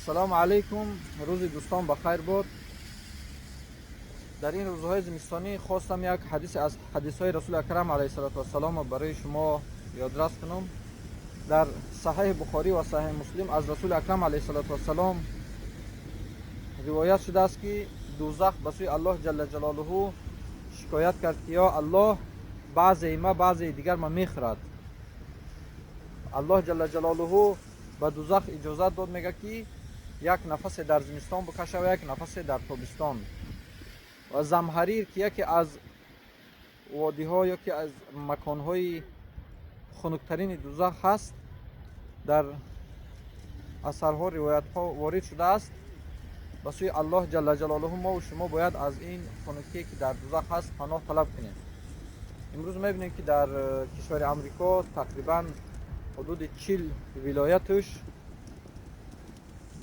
Салому алайкум, рӯзи дӯстон ба хайр бод. Дар ин рӯзҳои зимистонӣ хостам як ҳадис аз ҳадисҳои Расули Акрам алайҳиссалоту вассалом барои шумо ёдрас кунам. Дар Саҳеҳи Бухорӣ ва Саҳеҳи Муслим аз Расули Акрам алайҳиссалоту вассалом ривоят шудааст, ки дӯзах ба сӯи Аллоҳ ҷалла ҷалолуҳу шикоят кард, ки ё Аллоҳ, баъзеи ма баъзеи дигар ма мехӯрад. Аллоҳ ҷалла ҷалолуҳу ба дӯзах иҷозат дод, мега, ки як нафасе дар зимистон бикаша ва як нафасе дар тобистон. Ва Замҳарир, ки яке аз водиҳо ё ки аз маконҳои хунуктарини дӯзах ҳаст, дар асарҳо, ривоятҳо ворид шудааст, ба сӯи Аллоҳ ҷалла ҷалолуҳу мову шумо бояд аз ин хунукие, ки дар дӯзах ҳаст, паноҳ талаб кунем. Имрӯз мебинем, ки дар кишвари Амрико тақрибан ҳудуди 40 вилоятуш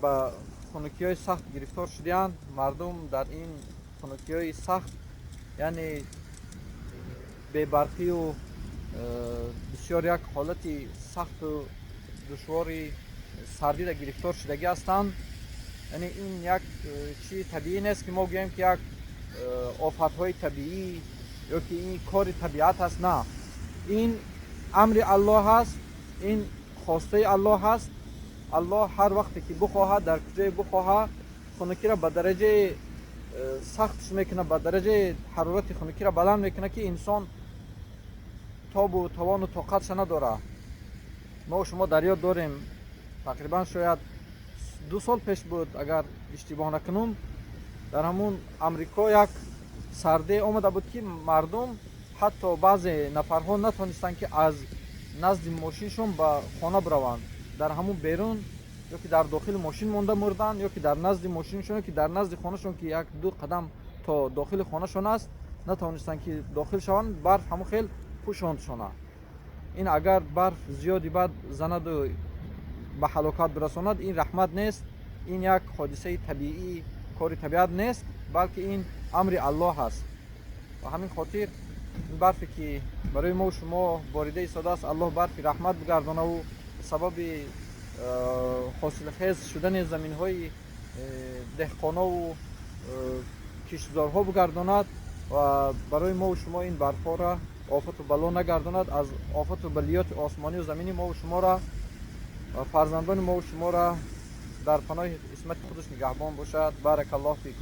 ба хунукиҳои сахт гирифтор шудаанд. Мардум дар ин хунукиҳои сахт, яъне бебарқию бисёр як ҳолати сахту душвори сардида гирифтор шудагӣ ҳастанд. Яъне ин як чизи табиӣ нест, ки мо гӯем, ки як офатҳои табиӣ ё ки ин кори табиат аст. На, ин амри Аллоҳ аст, ин хостаи Аллоҳ аст. Аллоҳ ҳар вақте ки бихоҳад, дар куҷое бихоҳад, хунукиро ба дараҷаи сахтш мекунад, ба дараҷаи ҳарорати хунукиро баланд мекунад, ки инсон тобу тавону тоқатша надорад. Мо шумо дар ёд дорем, тақрибан шояд 2 сол пеш буд, агар иштибоҳ накунум, дар ҳамун Амрико як сарде омада буд, ки мардум, ҳатто баъзе нафарҳо натонистанд, ки аз назди мошиншон ба хона бираванд. Дар ҳамун берун ё ки дар дохили мошин монда мурданд, ё ки дар назди мошиншон, ё ки дар назди хонашон, ки як ду қадам то дохили хонашон аст, натавонистанд, ки дохил шаванд. Барф ҳамон хел пӯшондшона. Ин агар барф зиёди бад занаду ба ҳалокат бирасонад, ин раҳмат нест, ин як ҳодисаи табиӣ, кори табиат нест, балки ин амри Аллоҳ аст. Ба ҳамин хотир ин барфе, ки барои мо шумо борида истодааст, Аллоҳ барфи раҳмат бигардонаву сабаби ҳосилхез шудани заминҳои деҳқонову киштзорҳо бигардонад ва барои мову шумо ин барфҳоро офату бало нагардонад. Аз офату балиёти осмонию заминӣ мову шуморо, фарзандони мову шуморо дар паноҳи исмати худаш нигаҳбон бошад. Баракаллоҳ фикум.